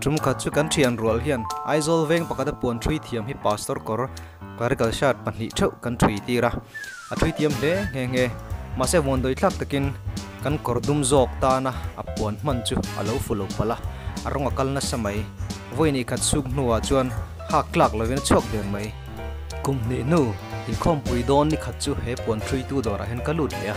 Tum khat chu kan thian rual hian Aizawl veng pakhata puan thui thiam hi Pastor kawr clerical shirt pahnih theuh kan thui tir a, a thui thiam hle nghe nghe. Mahse vawndawi thlak takin kan kawr dum zawk tana a puan hman chu a lo fu lo palh a, a rawng a kal nasa mai. Vawiin khat suk hnuah chuan hak tlak lovin a chhuak der mai. Kum hnih hnu inkhawmpui dawn ni khat chu he puan thuitu dawrah hian ka lut leh a,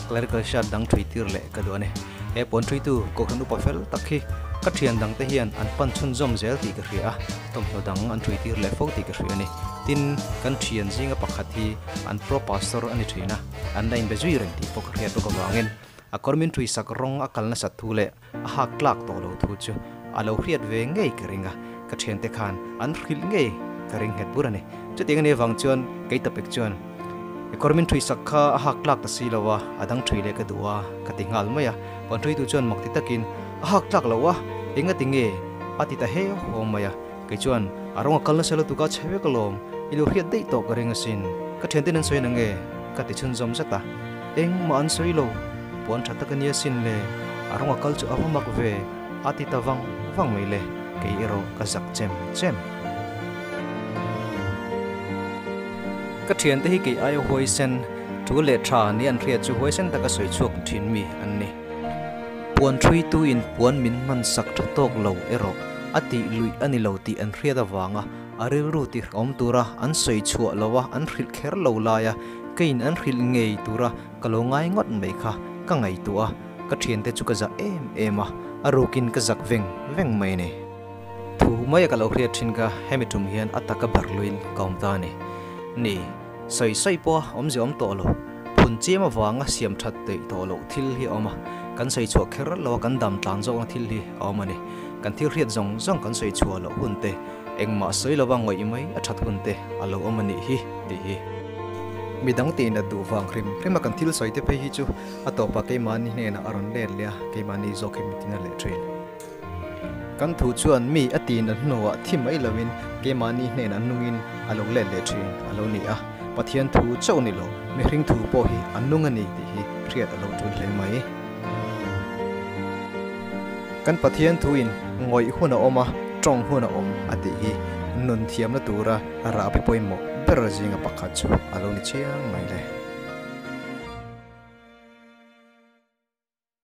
clerical shirt dang thui tir leh ka duh a ni. He puan thuitu kohhran upa fel tak hi ka thian dangte hian an pan chhunzawm zel tih ka hria a, thawmhnaw dang an thui tir leh fo tih ka hria a ni. Tin, kan thian zinga pakhat hi an pro pastor a ni thin a, an la inbe zui reng tih pawh ka hriat bawk avangin a kawr min thui sak rawng a kal nasat thu leh a hak tlak tawh lo thu chu a lo hriat ve ngei ka ring a, ka thiante khan an hrilh ngei ka ring nghet bur a ni. Chutiang a nih avang chuan kei tapek chuan i kawr min thui sak kha a hak tlak ta si lo a, a dang thui leh ka duh a ka ti nghal mai a. Puan thuitu chuan mak ti takin a hak tlak lo a, enga ti nge? a ti ta heu haw mai a. Kei chuan a rawng a kal nasa lutuk a chhe vek alawm, i lo hriat daih tawh ka ring asin, ka thianten an sawi na nge? ka ti chhunzawm zat a. Engmah an sawi lo, puan tha tak a nia sin le, a rawng a kal chu a va mak ve, a ti ta vang vang mai le, kei erawh ka zak chem chem. Ka thiante hi kei aia huaisen, thu leh tha ni an hriat chu huaisen taka sawi chhuak thin mi an ni. Puan thuitu in puan min hman sak tha tawk lo erawh a tih luih a ni lo tih an hriat avanga a rilru tihrawm tura an sawi chhuah lo a an hrilh kher lo laia keiin an hrilh ngei tura ka lo ngai ngawt mai kha ka ngaihtuah a, ka thiante chu ka zah em em a, a rukin ka zak veng veng mai a ni. Thu maia ka lo hriat thin kha hemi tum hian a taka bar luin ka awm ta a ni. Ni, sawi sawi pawha awmzia awm tawh lo, phun chiam avanga siam that theih tawh loh thil hi a awm a, kan sawi chhuah kher lo a kan dam tlan zawkna thil hi a awm a ni. Kan thil hriat zawng zawng kan sawi chhuah loh hun te, engmah sawi lova ngawih mai a that hun te a lo awm a nih hi tih hi. Midang tih nat duh vang hrim hrim a kan thil sawi te phei hi chu a tawpah keimahni hnenah a rawn let leh a, keimahni zawk hi mitin a leh thin. Kan thu chuan mi a ti nat hnuah thi mai loin keimahni hnenah nungin a lo let leh thin a lo ni a, Pathian thu chauh ni lo, mihring thu pawh hi a nung a ni tih hi hriat a lo tul hle mai. Kan Pathian thuin ngawih hun a awm a, tawng hun a awm a tih hi nun thiamna tura rahbi pawimawh ber zinga pakhat chu a lo ni chiang mai le.